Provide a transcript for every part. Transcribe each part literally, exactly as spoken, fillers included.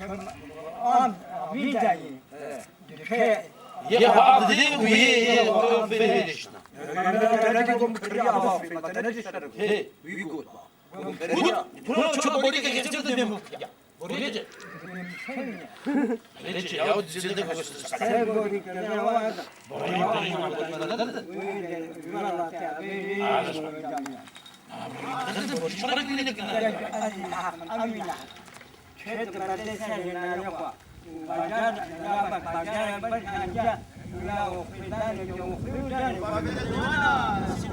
An, amîn dayî. Dike. Yê xwe av didê û yê, yê xwe av bê hêdişna. Mehmet Erenekî gom kiriya ava, Mehmet Erenekî şerif. Hê. Wî got ba. Gom kiriya. Got, tu ço borî ke geçir de demûkiya. Borî ce. Borî ce, ya o dizide göster. Ser borî kiriya wa da. Borî, borî, borî. Wî de, wî de, wî de. Borî, borî, borî. Çet berde ser hênanê xwe. Bajar, ya bak, bajar bak, anca, ya o filan, ya o filan.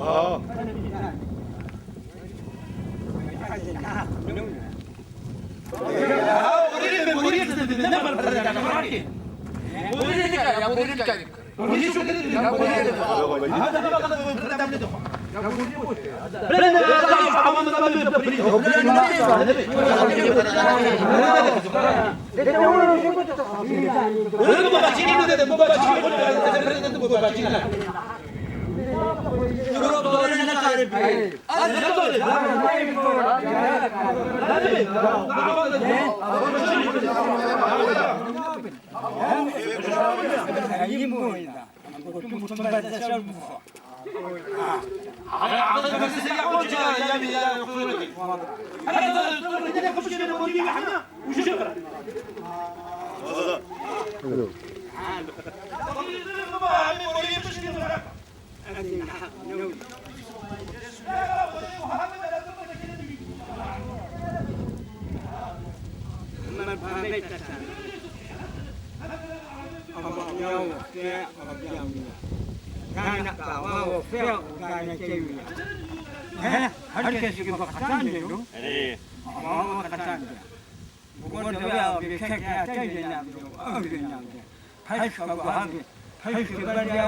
Aa. Ya, oraya, oraya, oraya, oraya. Her kes ki bi qetan dê lo. Ama o qetan dê. Bi gor de wê avê kek ya te jê navdo, ew jê navdo. Peyşka guha bi, peyşkê ber ya